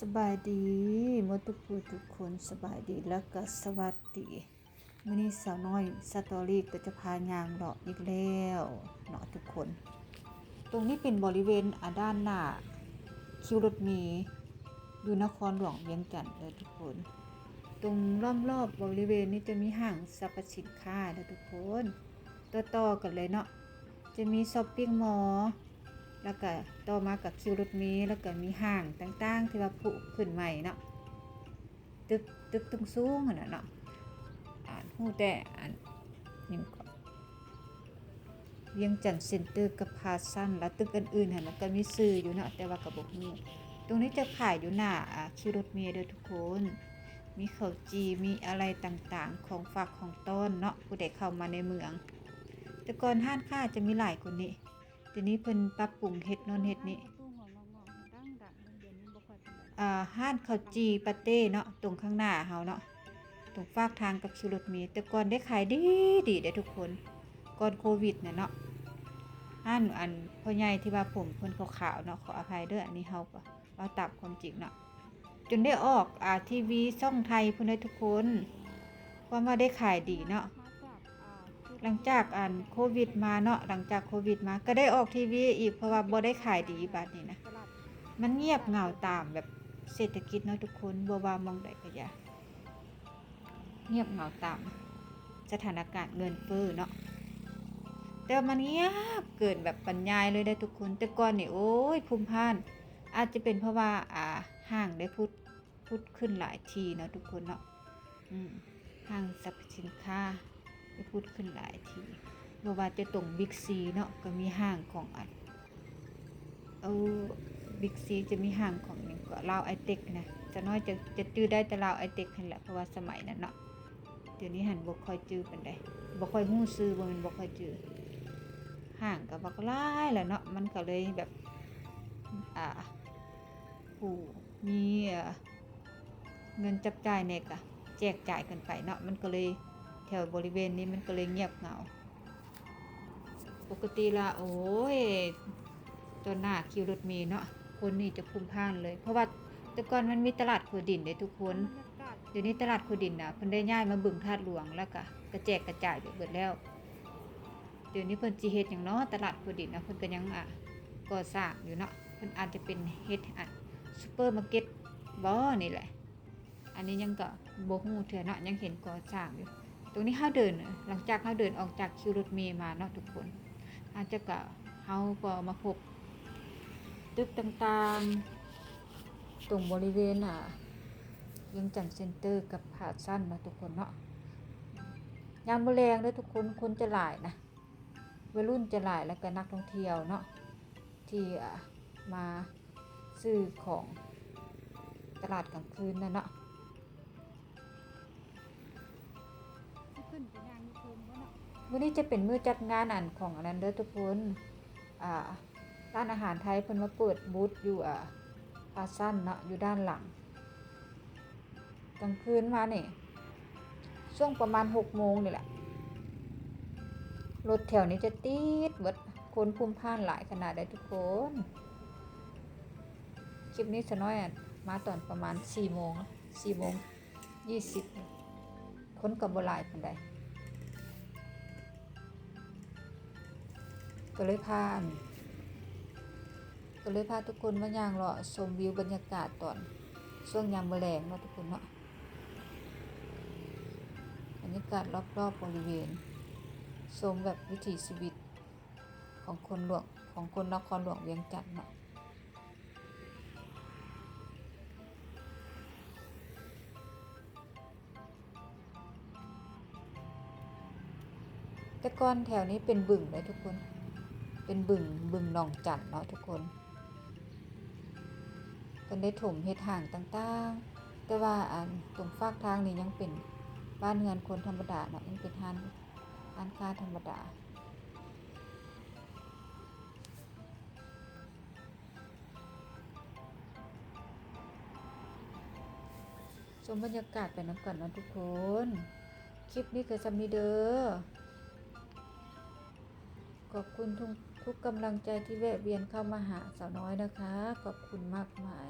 ສະບາຍດີໝົດທຸກຜູ້ທຸກຄົນ ສະບາຍດີ ແລ້ວກະສະຫວັດດີ. ມື້ນີ້ສາວນ້ອຍສະຕໍຣີກໍຈະພາຍ່າງເລາະອີກແລ້ວເນາະທຸກຄົນ. ຕົງນີ້ເປັນບໍລິເວນ ອາ ດ້ານໜ້າຄິວລົດເມ ຢູ່ນະຄອນຫຼວງວຽງຈັນເດີທຸກຄົນ. ຕົງລ້ອມລອບບໍລິເວນນີ້ຈະມີຫ້າງສັບພະສິນຄ້າເດີທຸກຄົນ ຕໍ່ໆກັນເລີຍເນາະ. ຈະມີຊັອບປິງມໍ ແລ້ວກະຕໍ່ມາກະຄິວລົດເມ ແລ້ວກະມີຫ້າງຕ່າງໆທີ່ວ່າຜຸຂຶ້ນໃໝ່ເນາະ. ຕຶກ ຕຶກສູງໆຫັ້ນນະເນາະ ອາ ຮູ້ແຕ່ອັນ ຫຍັງເກາະ ວຽງຈັນເຊັນເຕີກັບພາຊັນ ແລ້ວຕຶກອັນອື່ນຫັ້ນນະ ກະມີຊື່ຢູ່ເນາະ ແຕ່ວ່າກະບໍ່ຮູ້. ຕົງນີ້ຈະຂາຍຢູ່ໜ້າ ອາ ຄິວລົດເມເດີທຸກຄົນ ມີເຂົ້າຈີ່ ມີອະໄລຕ່າງໆ ຂອງຝາກຂອງຕ້ອນເນາະ ຜູ້ໃດເຂົ້າມາໃນເມືອງ. ແຕ່ກ່ອນຮ້ານຄ້າຈະມີຫຼາຍກວ່ານີ້ ດຽວນີ້ເພິ່ນປັບປຸງເຮັດໂນ່ນເຮັດນີ້. ອາ ຮ້ານເຂົ້າຈີ່ປາເຕ້ເນາະ ຕົງຂ້າງໜ້າເຮົາເນາະ ຕົງຟາກທາງກັບຄິວລົດເມ ແຕ່ກ່ອນໄດ້ຂາຍດີໆເດ້ທຸກຄົນ ກ່ອນໂຄວິດນະເນາະ. ຮ້ານອັນພໍ່ໃຫຍ່ທີ່ວ່າຜົມເພິ່ນຂາວໆເນາະ ຂໍອະໄພເດີ ອັນນີ້ເຮົາກໍເວົ້າຕາມຄວາມຈິງເນາະ. ຈົນໄດ້ອອກ ອາ ທີວີຊ່ອງໄທພຸ້ນເດີທຸກຄົນ ຄວາມວ່າໄດ້ຂາຍດີເນາະ. ຫຼັງຈາກອັນໂຄວິດມາເນາະ ຫຼັງຈາກໂຄວິດມາກໍໄດ້ອອກທີວີອີກ ເພາະວ່າບໍ່ໄດ້ຂາຍດີບາດນີ້ນະ. ມັນງຽບເຫງົາຕາມແບບເສດຖະກິດເນາະທຸກຄົນ ບໍ່ວ່າໝ່ອງໃດກໍຢ່າ ງຽບເຫງົາຕາມສະຖານະການເງິນເຟີ້ເນາະ. ແຕ່ວ່າມັນງຽບເກີນແບບບັນຍາຍເລີຍເດ້ທຸກຄົນ. ແຕ່ກ່ອນນີ້ ໂອ້ຍ ພູມພ່ານ ອາດຈະເປັນເພາະວ່າ ອາ ຫ້າງໄດ້ຜຸດ ຜຸດຂຶ້ນຫຼາຍທີ່ເນາະທຸກຄົນເນາະ. ອືມ ຫ້າງສັບພະສິນຄ້າໄດ້ຜຸດຂຶ້ນຫຼາຍທີ່ ບໍ່ວ່າຈະຕົງບິກຊີເນາະ ກໍມີຫ້າງຂອງອັນ ເອີ ບິກຊີຈະມີຫ້າງຂອງຫຍັງເກາະ ລາວໄອເຕັກນະ. ສາວນ້ອຍຈະ ຈະຈື່ໄດ້ແຕ່ລາວໄອເຕັກຫັ້ນແຫຼະ ເພາະວ່າສະໄໝນັ້ນເນາະ. ດຽວນີ້ຫັ້ນບໍ່ຄ່ອຍຈື່ປານໃດ ບໍ່ຄ່ອຍຮູ້ຊື່ ບໍ່ແມ່ນບໍ່ຄ່ອຍຈື່. ຫ້າງກໍບັກຫຼາຍແຫຼະເນາະ ມັນກໍເລີຍແບບ ອາ ຜູ້ມີ ເອີ ເງິນຈັບຈ່າຍແດ່ກະແຈກຈ່າຍກັນໄປເນາະ ມັນກໍເລີຍ ແຖວບໍລິເວນນີ້ມັນກໍເລີຍງຽບເຫງົາ. ປົກກະຕິລະ ໂອ້ຍ ຕໍ່ໜ້າຄິວລົດເມເນາະ ຄົນນີ້ຈະພຸ່ນພ່ານເລີຍ ເພາະວ່າແຕ່ກ່ອນມັນມີຕະຫຼາດຂົວດິນເດ້ທຸກຄົນ. ດຽວນີ້ຕະຫຼາດຂົວດິນນະ ເພິ່ນໄດ້ຍ້າຍມາບຶງທາດຫຼວງ ແລ້ວກະກະແຈກກະຈາຍໄປເບິດແລ້ວ. ດຽວນີ້ເພິ່ນຊິເຮັດຫຍັງເນາະ ຕະຫຼາດຂົວດິນນະ ເພິ່ນກໍຍັງ ອາ ກໍ່ສ້າງຢູ່ເນາະ. ເພິ່ນອາດຈະເປັນເຮັດ ອາ ຊຸບເປີມາເກັດບໍ ນີ້ແຫຼະ. ອັນນີ້ຍັງກໍບໍ່ຮູ້ເທື່ອເນາະ ຍັງເຫັນກໍ່ສ້າງຢູ່. ຕົງນີ້ເຮົາເດີນ ຫຼັງຈາກເຮົາເດີນອອກຈາກຄິວລົດເມມາເນາະທຸກຄົນ ເຮົາຈະກໍ ເຮົາກໍມາພົບຕຶກຕ່າງໆ ຕົງບໍລິເວນ ອາ ວຽງຈັນເຊັນເຕີກັບພາຊັນເນາະທຸກຄົນເນາະ. ຍາມມື້ແລງເດີທຸກຄົນ ຄົນຈະຫຼາຍນະ ໄວລຸ້ນຈະຫຼາຍ ແລ້ວກໍນັກທ່ອງທ່ຽວເນາະ ທີ່ ອາ ມາຊື້ຂອງຕະຫຼາດກາງຄືນນັ້ນເນາະ. ມື້ນີ້ຈະເປັນມື້ຈັດງານອັນຂອງອັນນັ້ນເດີທຸກຄົນ ອາ ຮ້ານອາຫານໄທເພິ່ນມາເປີດບູດຢູ່ ອາ ພາຊັນເນາະ ຢູ່ດ້ານຫຼັງ. ກາງຄືນມານີ້ ຊ່ວງປະມານຫົກໂມງນີ້ແຫຼະ ລົດແຖວນີ້ຈະຕິດເບິດ ຄົນພຸ່ນພ່ານຫຼາຍຂະໜາດໃດທຸກຄົນ. ຄລິບນີ້ສາວນ້ອຍ ອະ ມາຕອນປະມານສີ່ໂມງ ສີ່ໂມງ ຊາວ ຄົນກໍບໍ່ຫຼາຍປານໃດ ກໍເລີຍພາ ກໍເລີຍພາທຸກຄົນມາຍ່າງເລາະຊົມວິວບັນຍາກາດຕອນຊ່ວງຍາມມື້ແລງເນາະທຸກຄົນເນາະ. ບັນຍາກາດລອບໆບໍລິເວນ ຊົມແບບວິຖີຊີວິດຂອງຄົນຫຼວງ ຂອງຄົນນະຄອນຫຼວງວຽງຈັນເນາະ. ແຕ່ກ່ອນແຖວນີ້ເປັນບຶງເດ້ທຸກຄົນ ເປັນບຶງ ບຶງໜອງຈັນເນາະທຸກຄົນ. ເພິ່ນໄດ້ຖົມເຮັດຫ້າງຕ່າງໆ ແຕ່ວ່າອັນຕົງຟາກທາງນີ້ຍັງເປັນບ້ານເຮືອນຄົນທຳມະດາເນາະ ຍັງເປັນຮ້ານ ຮ້ານຄ້າທຳມະດາ. ຊົມບັນຍາກາດໄປນຳກັນເນາະທຸກຄົນ. ຄລິບນີ້ກໍສ່ຳນີ້ເດີ. ຂອບຄຸນທຸກ ທຸກກຳລັງໃຈທີ່ແວະວຽນເຂົ້າມາຫາສາວນ້ອຍນະຄະ. ຂອບຄຸນມາກມາຍ.